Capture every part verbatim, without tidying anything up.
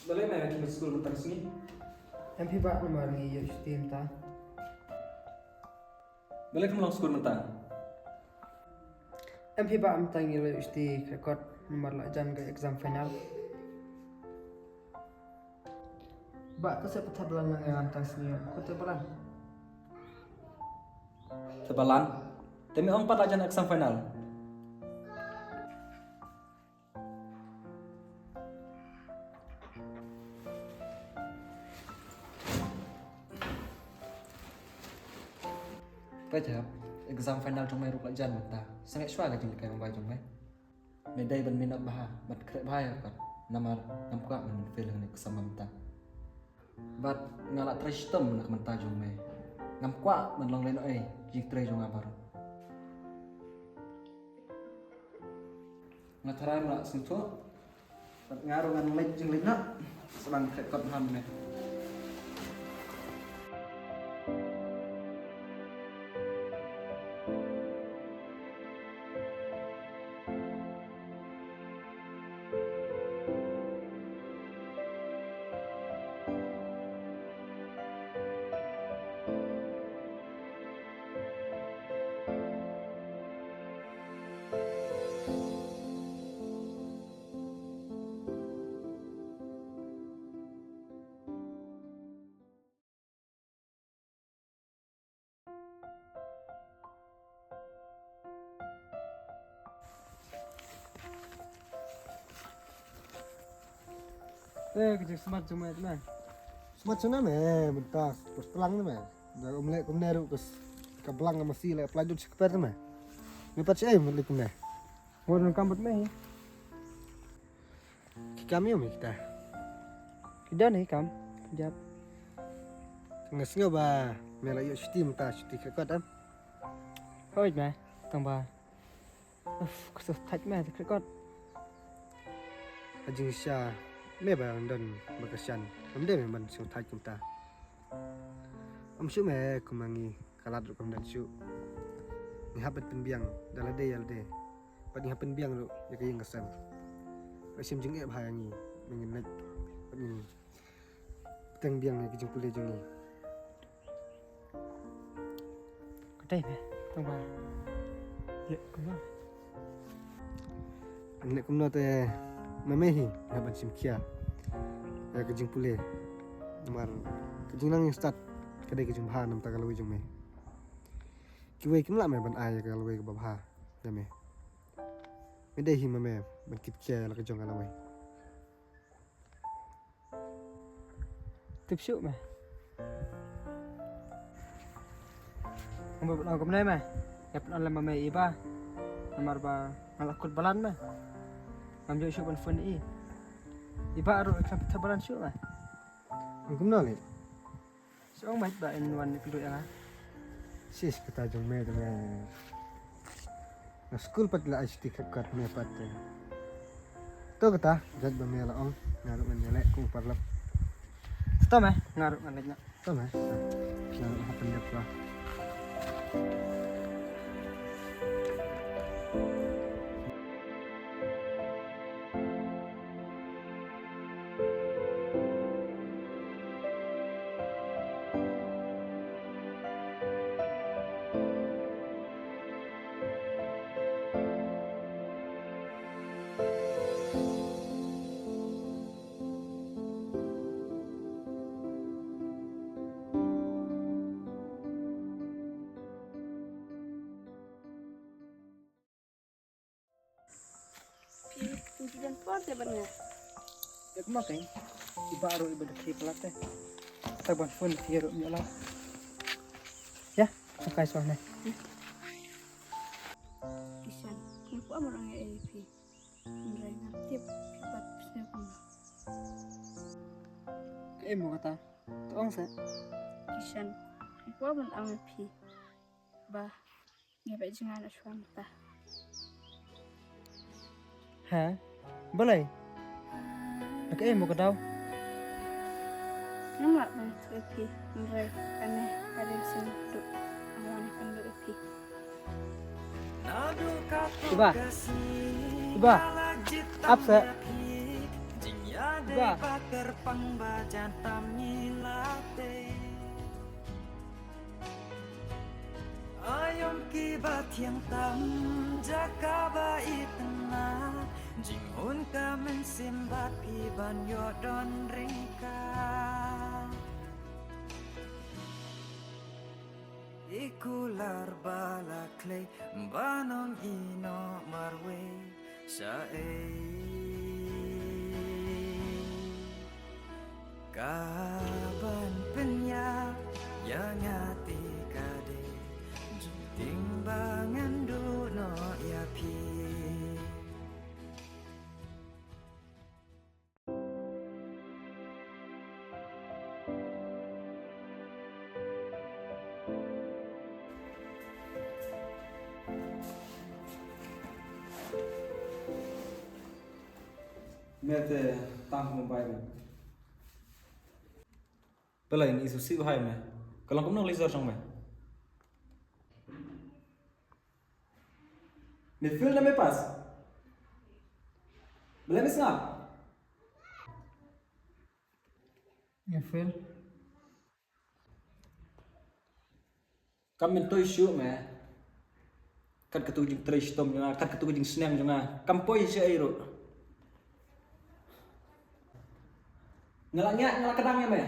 Balei me, me khie skul mynta ka sngi? Em phi bah, namar ngi ïoh shuti mynta. Balei phim long skul mynta? Em phi bah, mynta ngi la ïoh shuti kyrkot namar la jan ka exam final. Bah, to sa pynthep balan lang ïa nga mynta ka sngi, ko te balan. Te balan. Te me ong pat la jan exam final. Peit, exam final jong me ruh la jan mynta. Sngewsih shuwa ka jinghikai jong me. Me dei ban minot bha bad khreh bha ïa ka kot, namar ngam kwah men fail ha kane ka sem mynta. Bad nga la trei shitom na ka bynta jong me. Ngam kwah men long lehnohei jingtrei jong nga baroh. Nga tharai me la sngewthuh. Bad nga ruh ngan leit jingleit noh. Sdang khreh kot bha me. Eh, ka jingsmat jong me te me. Smat jong me, mynta, bus tlang te me. Da um leh kumne ruh, bus ka blang ka masi leh, pynlait dut shi kper te me. Me pat shaei, me leh kumne. Wat nang kam bad me hi. Ki kam ïa me kita. Ki don hi kam. Jap. Nga sngew ba me la ïoh shuti mynta, shuti kyrkot em. Hooid me, tang ba. Uf, ka sngewthait me, kyrkot. Ha jingshisha me ba nga don ba kyrshan. Ngam dei me ban sngewthait kumta. Ym shuh me kum ma ngi, ka lad ruh kam don shuh. Ngi hap ban pynbiang da lade ïa lade. Bad ngi hap pynbiang ruh ïa ka ïing ka sem. Ka shim jingeh bha ïa ngi, ba ngin leit bad ngin bteng biang ïa ka jingpule jong ngi. Ka dei me, tang ba. Leh kumno? Leh kumno te ma me hi, nga ban shim khia ïa ka jingpule. Namar ka jingnang jingstad ka dei ka jingbha na ka bynta ka lawei jong me. Kiwei kim lah me ban ai ïa ka lawei kaba bha ïa me. Me dei hi ma me ban kit khia ïa la ka jong ka lawei. Tip shuh me. Ngam bud ong kumne me. Ïa pynlong lem ma me i Bah. Namar ba nga la kut balan me. Ngam ïoh shuh ban phone i. I Bah ruh i khlem pynthep balan shuh me. Ong kumno leh? Shu ong beit ba in wan ïakynduh ïa nga. Sis, kata jong me te me. Na skul pat la ai shuti kyrkot me pat te. To kata, jait ba me la ong, nga ruh ngan ïaleh kum u paralok. To me, nga ruh ngan leit noh. To me, to. Nga ruh hap pyndep la. Phi, phi don por te ban nga. Dep ma keiñ. I Bah ruh i ba dep phi palat te. Ta ban phone phi ruh ym ïoh lad. Ïa, ka kai shuwa ne. Kishan, nga kwah ban ong ei ei phi. Hynrei ngam tip phi pat phi sngewbha. Kaei mo kata? To ong seh. Kishan, nga kwah ban ong ïa phi. Ba ngi beh jngai na shuwa mynta. Ha? Balei? Da kaei mo ka daw? Ngam lah ban ïathuh ïa phi, hynrei kane ka dei ka sien kaba nga kwah ban ïakynduh ïa phi. Iba. Iba. Ap seh. Ba. Ba kyrpang ba jan tam ngi la tei. Aïom ki ba thiang tam jaka ba itynnat. Jinghun ka mynsiem bad phi ban ïoh don ryngkat. I kular ba la khlei ba nong ïehnoh marwei shaei. Ka ban pynïap ïa nga te ka dei jingtieng ba ngan duh noh ïa phi. Me te tang Mumbai me. Balei ngi sngewsih bha ïa me? Ka long kumno ka result jong me? Me fail ne me pass? Balei me sngap? Me fail. Kam myntoi shuh me. Kat katu ka jingtrei shitom jong nga, kat katu ka jingsneng jong nga. Kam poi shaei ruh. Nga la ngiah, nga la kdang ïa me.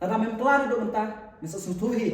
Lada mem kla naduh mynta, me sa sngewthuh hi.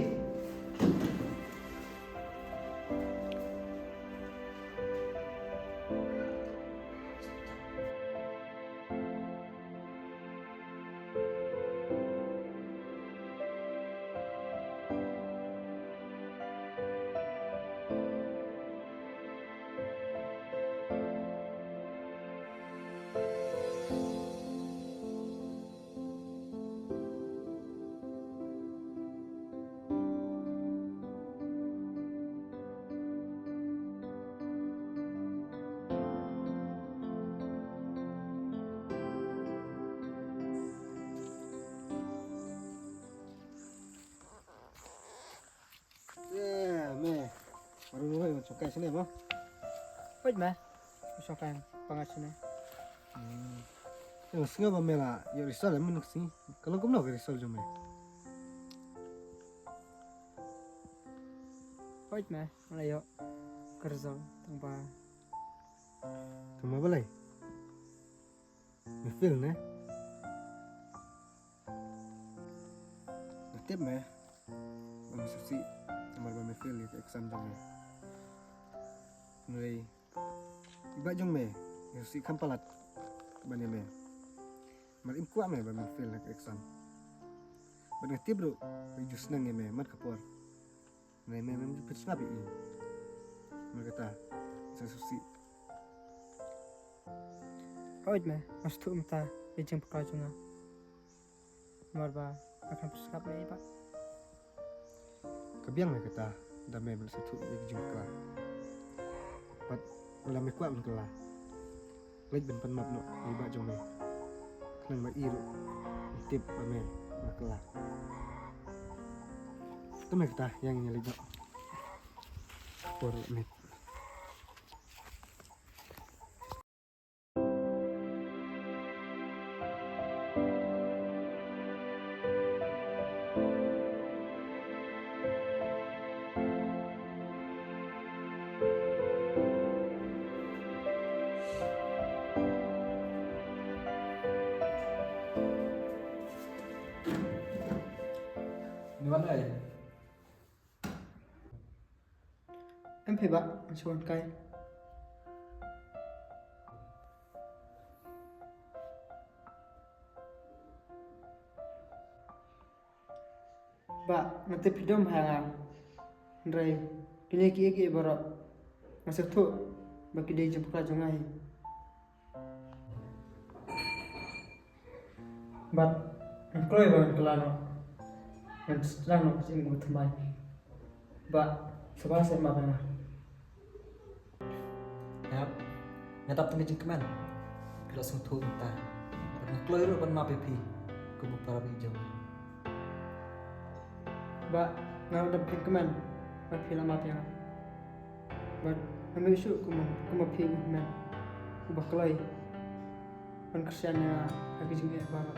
Eh, me. Baru nunggu yang chokai sini, mo. Wait, me. Chokai pangat sini. Hmm. Yang singa ba me la, ïa result, eh, mun sini. Ka long kumno ka result jong me? Wait, me. Mana ïa ka result tang ba. Tang ba balei? Me fail ne? Nga tip me ba me sngewsih namar ba me fail ïa ka exam jong me. Hynrei i bah jong me, nga sngewsih kham palat ban ïa me. Namar im kwah me ba me fail ïa ka exam. Bad nga tip ruh ba i ju sneng ïa me man ka por. Hynrei me mem ju pynsngap ïa i. Namar kata nga sngewsih. Hooid me, nga sngewthuh mynta ïa ka jingpyrkhat jong nga. Namar ba nga khlem pynsngap ïa i bah. Ka biang me kata, da me ban sngewthuh ïa ka jingpyrkhat. Bad lada me kwah ban kylla, leit ban pan map noh ïa i bah jong me. Khnang ba i ruh i tip ba me ban kylla. Te me kata, ïa ngin ïa leit noh. Por leit. Ni wan ai. Em phi bah, ngan shu wan kai. Bah, nga tip phi dom ha nga. Hynrei kine kiei kiei baroh nga sngewthuh ba ki dei jingpyrkhat jong nga hi. Bad ngan kloi ba ngan kylla noh. Ngan sdang noh ka jingim kaba thymmai. Bah, sngewbha seh map ïa nga. Hep, nga dap tang ka jingkmen. Phi la sngewthuh mynta. Bad nga kloi ruh ban map ïa phi kum u para baieit jong nga. Bah, nga ruh dap jingkmen ba phi la map ïa nga. Bad nga mih shuh kum, kum ma phi u hynmen uba kloi. ban kyrshan ïa nga ha ki jingeh baroh.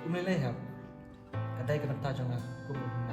Um lei lei hep. Ka dei ka bynta jong nga kum u